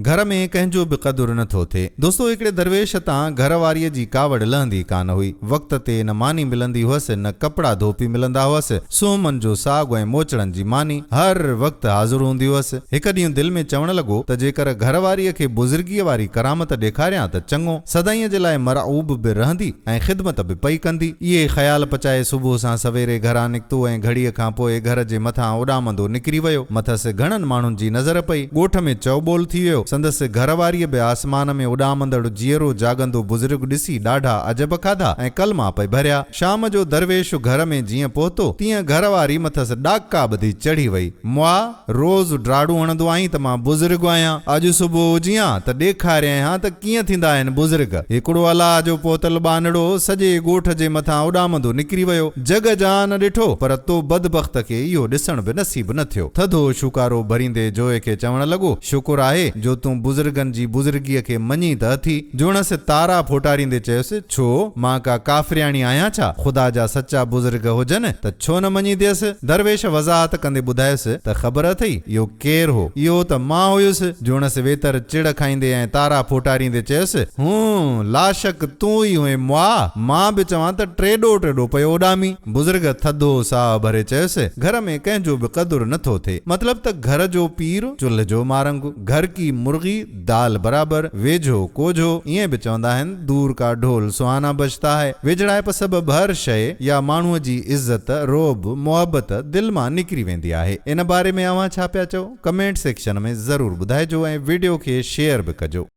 گهر ۾ ڪنهن جو به قدر نه ٿو ٿئي. دوستو هڪڙي درويش تان گهر واريء جي ڪاوڙ لهندي ڪانه هئي. وقت تي نه ماني ملندي هئس نه ڪپڙا ڌوپي ملندا هئس. سهمن جو ساڳ ۽ موچڙن جي ماني هر وقت حاضر هوندي هئس. هڪ ڏينهن دل ۾ چوڻ لڳو ته جيڪر گهر واريء کي بزرگيء واري ڪرامت ڏيکاريان ته چڱو. سدائين جي لاء مرعوب به رهندي ۽ خدمت به پئي ڪندي. اهي خيال پچائي صبح سان سويري گهران نڪتو ۽ گهڙيء کان پوء گهر جي مٿان اڏامندو نڪري ويو. مٿس گهڻن ماڻهن جي نظر پئي. ڳوٺ ۾ چئوٻول ٿي ويو. سندس گهر واريء به آسمان ۾ اڏامندڙ جيئرو جاڳندو بزرگ ڏسي ڏاڍا عجب کاڌا ۽ ڪلما پئي ڀريا. شام جو درويش گهر ۾ جيئن پهتو، تيئن گهر واري مٿس ڏاڪا ٻڌي چڙهي وئي. مئا! روز ڊاڙون هڻندو آهين ته مان بزرگ آهيان. اڄ صبح هجين ها ته ڏيکاريانء ها ته ڪيئن ٿيندا آهن بزرگ. هڪڙو الله جو پهتل ٻانهڙو سڄي ڳوٺ جي مٿان اڏامندو نڪري ويو. جڳ جهان ڏٺو، پر تو بدبخت کي اهو ڏسڻ به نصيب نه ٿيو. ٿڌو شوڪارو ڀريندي جوئي کي چوڻ لڳو، شڪر آهي جو تون بزرگن جي بزرگيء کي مڃين ته اٿي. جوڻس تارا ڦوٽاريندي چيس، ڇو، مان ڪا ڪافرياڻي آهيان ڇا؟ خدا جا سچا بزرگ هجن ته ڇو نه مڃينديس؟ درويش وضاحت ڪندي ٻڌايس ته خبر اٿئي، اهو ڪير هو؟ اهو ته مان هيس. جوڻس ويتر چڙ کائيندي ۽ تارا ڦوٽاريندي چيس، هون، لاشڪ تون ئي هئين مئا، مان به چوان ته ٽيڏو ٽيڏو پيو اڏامين. بزرگ ٿڌو ساهه ڀري چيس، گهر ۾ ڪنهن جو به قدر نه ٿو ٿئي. مطلب ته گهر جو پير، چلهه جو مارنگ، گهر ڪي مرغي، دال برابر، ويجهو ڪوجهو، ائين به چوندا آهن، دور ڪا ڍول سهانا بجتا هي. ويجهڙائپ سبب هر شيء يا ماڻهوء جي عزت، رعب، محبت دل مان نڪري ويندي آهي. ان باري ۾ اوهان ڇا پيا چئو؟ ڪمينٽ سيڪشن ۾ ضرور ٻڌائجو ۽ وڊيو کي شيئر به ڪجو.